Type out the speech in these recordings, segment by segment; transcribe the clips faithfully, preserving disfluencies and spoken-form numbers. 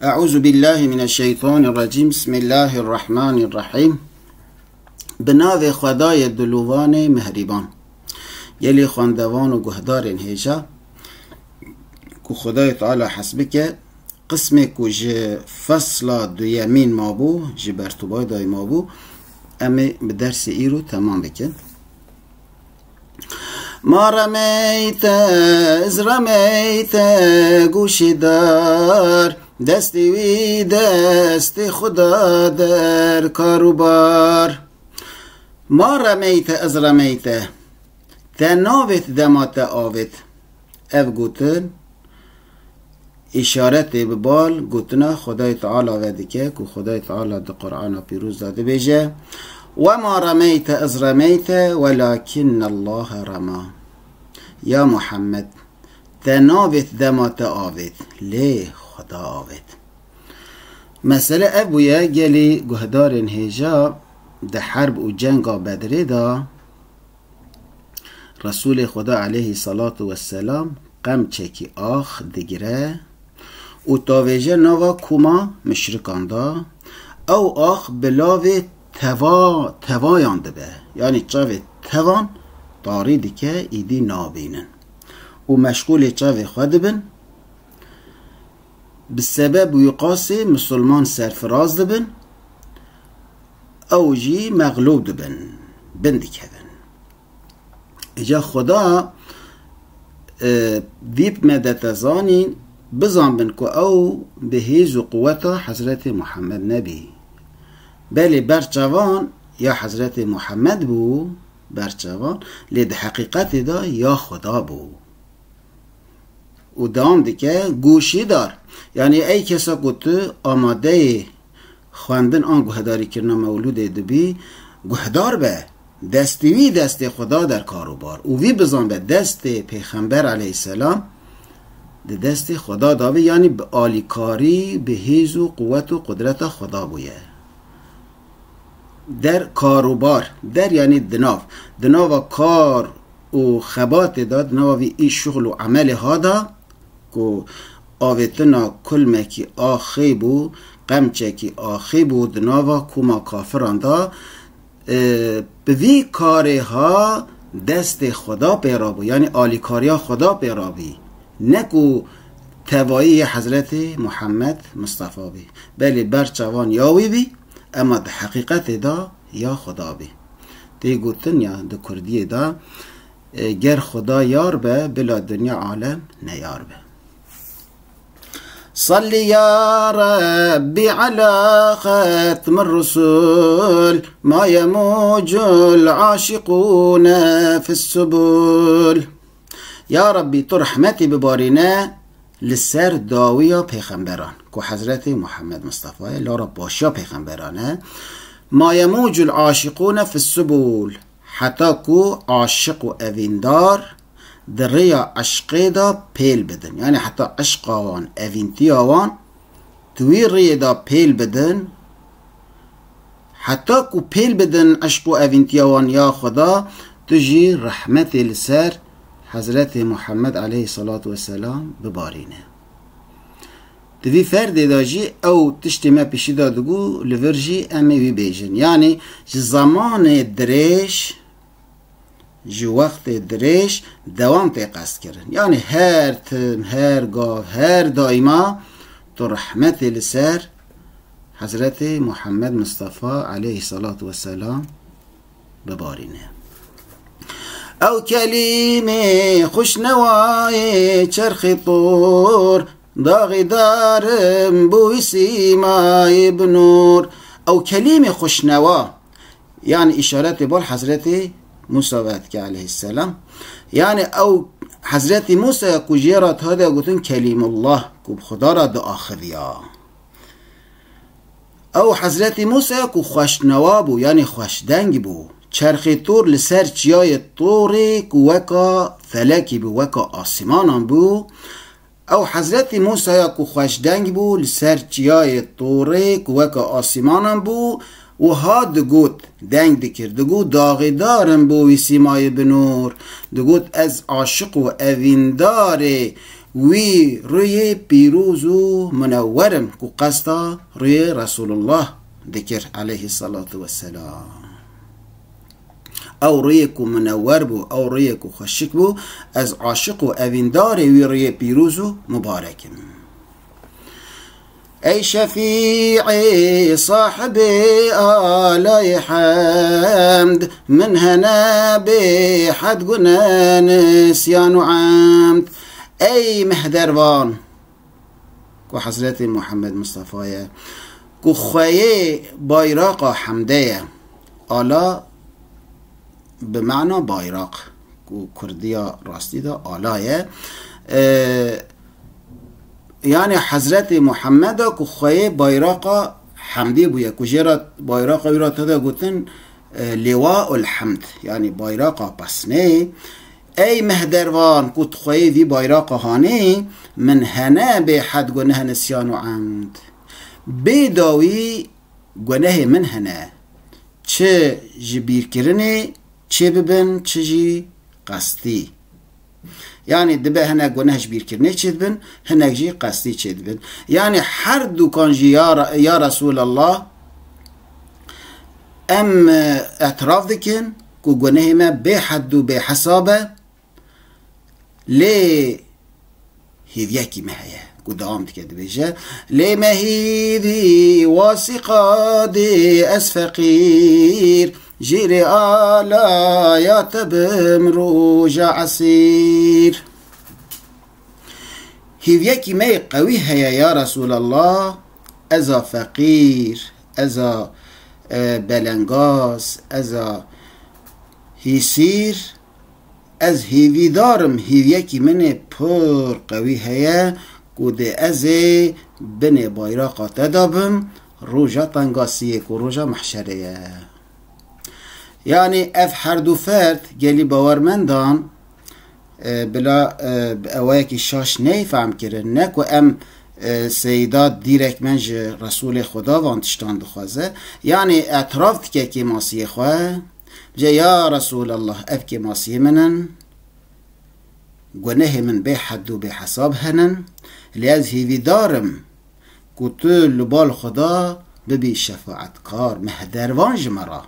Eûzubîllahimineşşeytanirrecîm. Bismillahirrahmanirrahîm. Bi navê Xwedayê Dilovanê Mihrîban. Gelî xwendevan û guhdarên hêja ku Xwedayê Teala hez bike, qismê ku ji fesla duyemîn mabû, ji bertûbayê dayî mabû, em ê bi dersê îro temam bikin. Ma remeyte, iz remeyte, gûşî dar, destê wî destê Xuda der, kar û bar. Ma remeyte, iz remeyte, te navêt dema te avêt. Ev gotin, îşaretê bi bal gotina Xwedayê Teala vedike, ku Xwedayê Teala di Qur'ana Pîroz de dibêje: "Wema remeyte iz remeyte, welakinnellahe rema." Ya Muhammed, te navêt dema te avêt, lê Xweda avêt. Mesele ev bûye, gelî guhdarên hêja di herb û cenga Bedrê de, Resûlê Xweda aleyhî salatu wesselam qemçekî ax digire û tavêje nava koma muşrikan de. Ew ax bi lavê teva-, tevayan dibe. Yanî çavê tevan tarî dike, îdî nabînin. Û meşgûlê çavê xwe dibin. Bi sebeb wîqasê misilman serfiraz dibin, ew jî mexlûb dibin, bin dikevin. Îca Xuda, e, vî bi me de te zanîn, bizanbin ku ew bi hêz û quweta Hezretê Muhammed nebî. Belê berçavan ya Hezretê Muhammed bû, berçavan, lê di heqîqetê de ya Xuda bû. Û dewam dike, gûşîdar. Yanî ey kesa ku tu amadeyê xwendin an guhdarîkirina mewlûdê dibî, guhdar be. Destê wî destê Xuda der kar û bar. Û vî bizan be, destê Pêxember aleyhisselam di destê Xuda de bî, yanî bi alîkarî, bi hêz û quwet û qudreta Xuda bûye. Der kar û bar, der yanî di nav. Di nava kar û xebatê de, di nava vî îş, şuxul û emelê ha de, ku avêtina kulmekî axê bû, qemçekî axê bû, di nava koma kafiran de, e, bi vî karê ha destê Xuda pê rabû, yanî alîkariya Xuda pê rabî. Ne ku tevayî yê Hezretê Muhammed Mistefa bî. Belê berçavan ya wî bî, ema di heqîqetê de ya Xuda bî. Tê gotin ya di kurdiyê de, e, ger Xuda yar be, bila dinya alem neyar be. Salli ya Rabbi ala xetmir rusul, ma yemucul aşiqune fis subul. Ya Rabbî, tu rehmetê bibarîne li ser dawiya pêxemberan, ku Hezretê Muhammed Mistefa ye, lara paşiya pêxemberan e. Ma yemucul aşiqune fis subul, heta ku aşiq û evîndar di rêya eşqê de pêl bidin. Yanî heta eşqa wan, evîntiya wan, di wî rêyê de pêl bidin, heta ku pêl bidin eşq û evîntiya wan ya Xweda, tu jî rehmetê li ser Hezretê Muhammed aleyhissalatu vesselam bibarîne. Di vî ferdê de jî ew tiştê me pêşî de digo, li vir jî em ê wî bêjin. Yanî ji zemanê dirêj, ji wextê dirêj dewam tê qestkirin. Yanî her tim, her gav, her daîma tu rehmetê li ser Hezretê Muhammed Mistefa aleyhissalatu vesselam bibarîne. Ew kelîmê xuşnewayê çerxê tor, daxî darim bû wî sîmayê bi nûr. Ew kelîmê xuşnewa, yanî îşaretê bal Hezretê Mûsa vedike aleyhisselam. Yanî ew Hezretê Mûsa ya ku jê re tade gotin Kelîmullah, ku bi Xuda re diaxiviya. Ew Hezretî Mûsa ku xweşnewa bû, yanî xweşdeng bû. Çerxê Tûr li ser çiyayê Tûrê ku weka felekî bû, weka asîmanan bû. Ew Hezretî Mûsaya ku xweşdeng bû, li ser çiyayê Tûrê ku weka asîmanan bû, wiha digot, deng dikir, digot, daxîdar im bo wî sîmayê bi nûr. Digot, ez aşiq û evîndarê wî rûyê pîroz û munewwer im ku qesta rûyê Resulullah dikir aleyhissalatu vesselam. Ew rûyê ku munewwer bû, ew rûyê ku xweşik bû, ez aşiq û evîndarê wî rûyê pîroz û mubarek im. Ey şefî'ê sahibê alayê hemd, min hene bê hed gune nisyan û emd. Ey mehdervan, ku Hezretê Muhammed Mustafa ye, ku xweyê bayraqa hemde ye. Ala bi mana bayraq, ku kurdiya rastî de ala ye. E, yani Hezretê Muhammed e ku xweyê bayraqa hemdî bûye, ku jê re bayraqa wî re tede gotin, e, Liwaul Hemd, yani bayraqa pesnê. Ey mehdervan, ku tu xweyê vî bayraqa hanê, min hene bê hed guneh nisyan û emd. Bê dawî gunehê min hene. Çi ji bîrkirinê çêbibin, çi jî qestî. Yani dibe hinek guneh ji bîrkirinê çêdibin, hinek jî qestî çêdibin. Yani her dukan jî ya Re-, ya Resulallah, em, e, etiraf dikin ku gunehê me bê hed û bê hesab e, lê hêviyekî me heye ku dewam dike dibêje, lê me hîvî wasîqa dê ez feqîr, jê rê alaya te bim roja esîr. Hêviyekî me yê qewî heye ya Resulallah, ez a feqîr, ez a, e, belengaz, ez a hîsîr, ez hêvîdar im, hêviyekî min ê pir qewî heye ku dê ez ê binê bayraqa te de bim, roja tengasiyê ku roja mehşerê ye. Yani ev her du ferd gelî bawermendan, e, bila, e, bi ewayekî şaş neyê fehm kirin. Ne ku em, e, seyda dîrek me ji Resulê Xuda van tiştan dixwaze. Yani etiraf dike kêmasiyê xwe. Bije, ya Resulallah, ev kêmasiyê min in. Gunehê min bê hed û bê hesab henin. Lê ez hêvîdar im ku tu li bal Xuda bibî şefaetkar, mehdervan ji me re.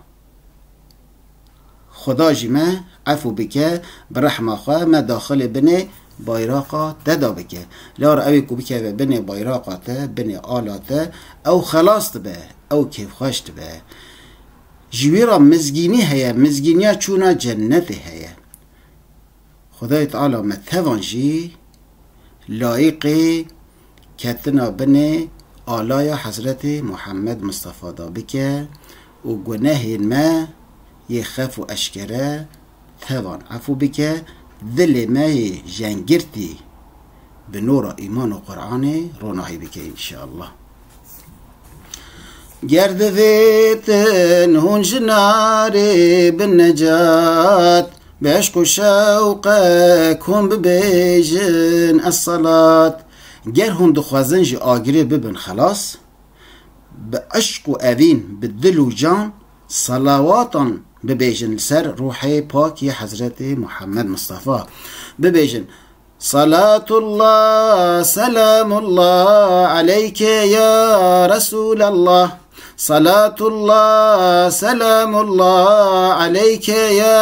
Xuda jî me efû bike, bi rehma xwe me daxilê binê bayraqa te de bike. Lar ew ê ku bikeve binê bayraqa te, binê ala te, ew xelas dibe, ew kêfxweş dibe. Ji wî re mizgînî heye, mizgîniya çûna cennetê heye. Xwedayê Teala me tevan jî layîqê ketina binê alaya Hezretê Muhammed Mustafa da bike û gunehên me yê xef û eşkere tevan efû bike, dilê me yê jengirtî bi nora îman û Qur'anê ronahî bike înşeallah. Ger divêtin hûn ji narê bin necat, bi eşq û şewqek hûn bibêjin es-salat. Ger hûn dixwazin ji agirê bibin xelas, bi eşq û evîn, bi dil û can, selawatan bibêjin li ser ruhê pak yê Hezretê Muhammed Mustafa. Bibêjin, Salatullah, selamullah aleyke ya Resulallah. Salatullah, selamullah aleyke ya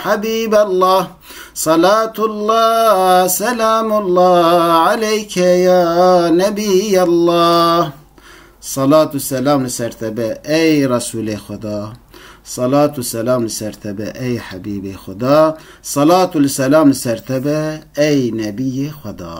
Habiballah. Salatullah, selamullah aleyke ya Nebiyallah. Salat û selam li ser te be, ey Resûlê Xweda. Salat û selam li ser te be, ey Hebîbê Xweda. Salat û li selam li ser te be, ey Nebiyê Xweda.